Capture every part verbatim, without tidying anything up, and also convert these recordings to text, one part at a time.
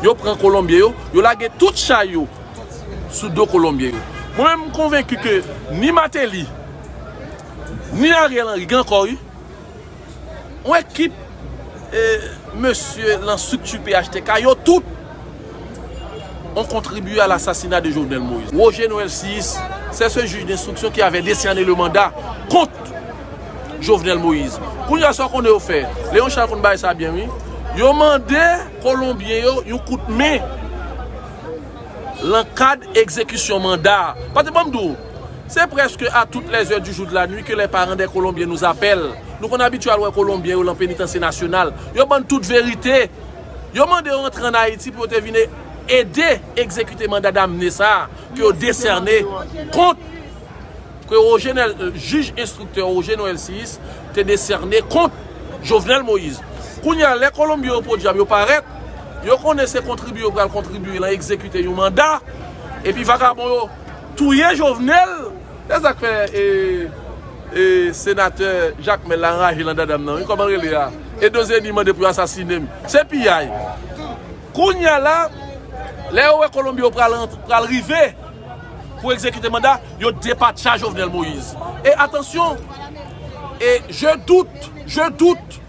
Yo pran Kolonbyen yo, yo lage tout chay yo sou do Kolonbyen yo. Mwen menm, m konvenki ke ni Martelly, ni Ariel Henry gen ankò, wi. Yon ekip, eh, mesye lan estrikti P H T K, yo tout ont contribué à l'assassinat de Jovenel Moïse. Roger Noël Six, c'est ce juge d'instruction qui avait décerné le mandat contre Jovenel Moïse. Kounye a, sa w konnen yo fè? Léon Charles konn bagay sa byen, wi. Yo mande Kolonbyen yo yon kout men lan kad egzekisyon manda a. Paske ban m di w, c'est presque à toutes les heures du jour de la nuit que les parents des Colombiens nous appellent. Nou konn abitye al wè Kolonbyen yo lan penitansye nasyonal. Yo ban n tout verite. Yo mande yo antre ann Ayiti pou yo te vin ede egzekite manda damne sa a ke yo desène kont, ke Roger Nel-, jij enstriktè Roger Noël Six te desène kont Jovenel Moïse. Kounye a, lè Kolonbyen yo podyab yo parèt, yo konnen se kontribye yo pral kontribye lan egzekite yon manda, epi vagabon yo touye Jovenel. Se sa k fè, e, e, senatè Jakmèl la anraje lan dada m nan, wi, kòman rele a? Edo Zeni mande pou yo asasine m. Se piyay. Kounye a la, lè yo wè Kolonbyen yo pral, pral rive pou egzekite manda, yo depatcha Jovenel Moïse. E atansyon, e je doute, je doute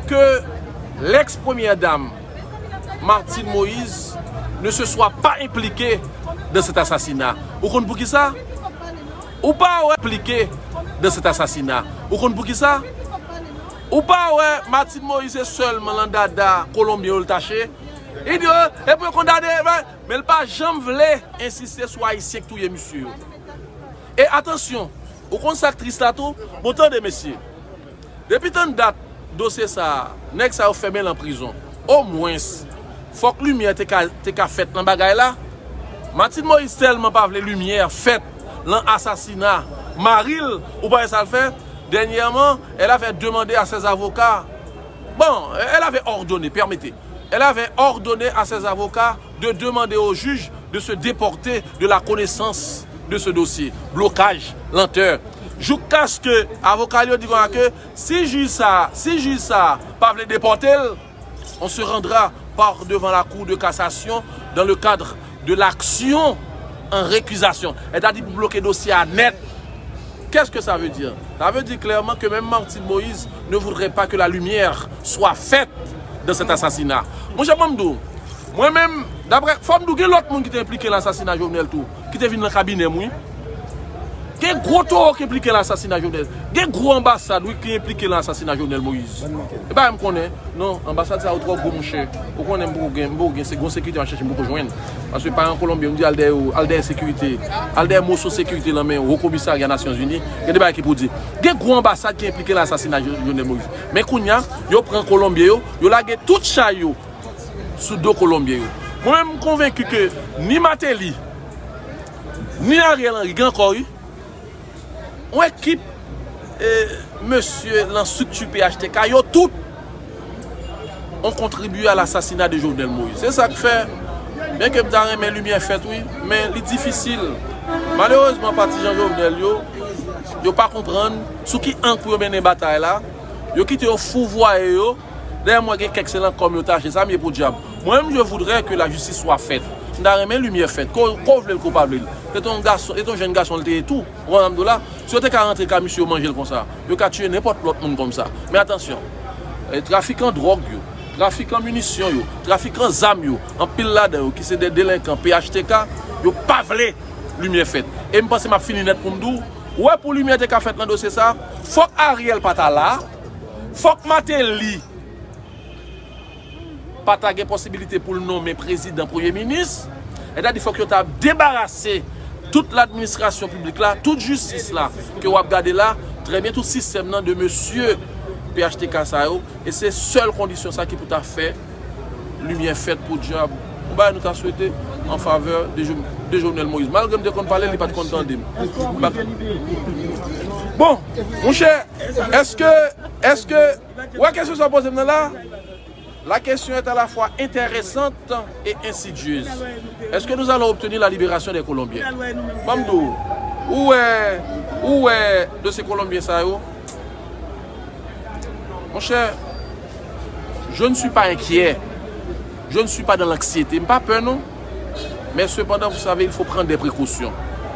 que l'ex-première dame, Martine Moïse, ne se soit pas impliquée dans cet assassinat. Ou konn poukisa? Ou pa wè implike dans cet assassinat. Ou konn poukisa? Ou pa wè Martine Moïse se sèlman lan dada Kolonbyen yo l tache? Li di, oh, e pou yo kondane, men, men l pa janm vle ensiste sou Ayisyen k touye misye yo. E atansyon, ou konn sa k tris la tou? Bon, tande, mesye. Depi tann dat dosye sa a, nèg sa yo fèmen l an prizon. Omwens, fòk limyè te ka, te ka fèt nan bagay la. Martine Moïse tèlman pa vle limyè fèt lan asasina mari l, ou pa wè sa l fè? Dernièrement, elle avait demandé à ses avocats, bon, elle avait ordonné, permettez, elle avait ordonné à ses avocats de demander au juge de se déporter de la connaissance de ce dossier. Blocage, lenteur. Jusqu'à ce que avoka yo di konsa ke si jij sa, si jij sa pa vle depòte l, on se rendra par devant la Cour de cassation dans le cadre de l'action en récusation. Sètadi pou bloke dosye a nèt. Qu'est-ce que ça veut dire? Ça veut dire clairement que même Martine Moïse ne voudrait pas que la lumière soit faite dans cet assassinat. Monchè, ban m di w, mwen menm, daprè, fò m di w, gen lòt moun ki te enplike nan asasina Jovenel tou, ki te vin nan kabinè m, wi. Gen gwo towo ki enplike nan asasina Jovenel. Gen gwo anbasad, wi, ki enplike nan asasina Jovenel Moïse. E pa m konnen. Non, anbasad sa yo twò gwo, monchè. Ou konnen m poko gen, m poko gen, se gwo sekirite m ap chèche, m poko jwenn. Paske paran Kolonbyen, m di al dèyè yo, al dèyè sekirite, al dèyè moso sekirite lan men Wo Komisarya Nasyonzini. Gen de bagay ki pou di. Gen gwo anbasad ki enplike lan asasina Jo-, Jovenel Moïse. Men kounye a, yo pran Kolonbyen yo, yo lage tout chay yo sou do Kolonbyen yo. Mwen menm, m konvenki ke ni Martelly, ni Ariel Henry gen ankò, wi. Yon ekip, e, mesye lan estrikti P H T K, yo tout ont contribué à l'assassinat de Jovenel Moïse. Se sa k fè, byen ke m ta renmen limyè fèt, wi, men li difisil. Malerezman, patizan Jovenel yo, yo pa konprann sou ki ang pou yo mennen batay la. Yo kite yo fouvwaye yo. Dayè, mwen gen kèk se lan kò m yo tache, sa m ye podyab. Mwen menm, je voudrais que la justice soit faite. M ta renmen limyè fèt. Ko, ko w vle l, ko w pa vle l. Se te yon gason, se te yon jèn gason l te ye tou. Ou konprann sa m di w la? Si yo te ka rantre kay misye, yo manje l konsa. Yo ka tiye nenpòt lòt moun konsa. Men atansyon, e, trafikan dwòg yo, trafikan minisyon yo, trafikan zam yo, anpil ladan yo ki se de delenkan P H T K, yo pa vle limyè fèt. E m panse m ap fini nèt pou m di w, ou wè, pou limyè te ka fèt lan dosye sa, fòk Ariel pa ta la, fòk Martelly pa ta gen posibilite pou l nonmen prezidan, premye minis. Sètadi fòk yo ta debarase tout ladministrasyon piblik la, tout jistis la ke w ap gade la, trè byen, tout sistèm nan de mesye P H T K sa yo. E se sèl kondisyon sa ki pou ta fè limyè fèt podyab. Yon bagay nou ta swete an favè de Jo-, de Jovenel Moïse. Malgre m te konn pale, li pa t konn tande m. Bon, monchè, èske, èske, ou wè kesyon sa w poze m nan la? La question est à la fois intéressante et insidieuse. Est-ce que nous allons obtenir la libération des Colombiens? Ban m di w, ou wè, ou wè dosye Kolonbyen sa yo? Monchè, je ne suis pas inquiet. Je ne suis pas dans l'anxiété, m pa pè non. Men sepandan, vous savez, il faut prendre des précautions.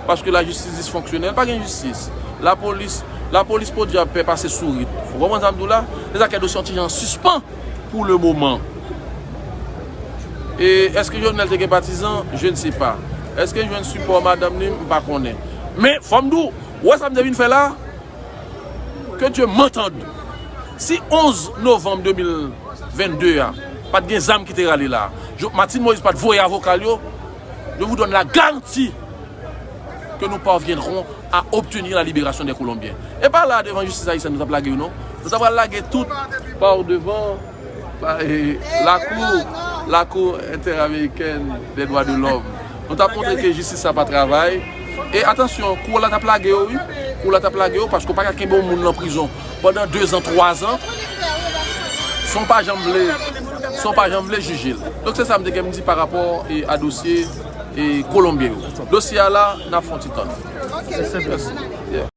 Paske lajistis disfonksyonèl, pa gen jistis. Lapolis, lapolis podyab fè pase sourit. Ou konprann sa m di w la? Se sa k fè dosye an ti jan an sispan pou le moman. E èske Jovenel te gen patizan? Je ne sais pas. Èske l jwenn sipò madanm li? M pa konnen. Men fò m di w, ou wè sa m te vin fè la? Que Dieu m'entende. Si onz novanm de mil vennde a, pa t gen zam ki te rale la, Jo- Martine Moïse pa t voye avoka l yo, je vous donne la garantie que nous parviendrons à obtenir la libération des Colombiens. E pa la devan jistis ayisyèn nou t ap lage yo non. Nou t ap pral lage tout pa devan pa, e, lakou, lakou entèamerikèn dè dwa de lòm. Nou t ap montre ke jistis sa pa travay. E atansyon, kou la t ap lage yo, wi. Kou la t ap lage yo, paske w pa ka kenbe yon moun nan prizon pandan dezan, twazan, san w pa janm vle, san w pa janm vle jije l. Donk, se sa m te gen m di pa rapò, e, a dosye, e, kolonbyen yo. Dosye a la, n ap fè yon ti tann. Mèsi. Yeah.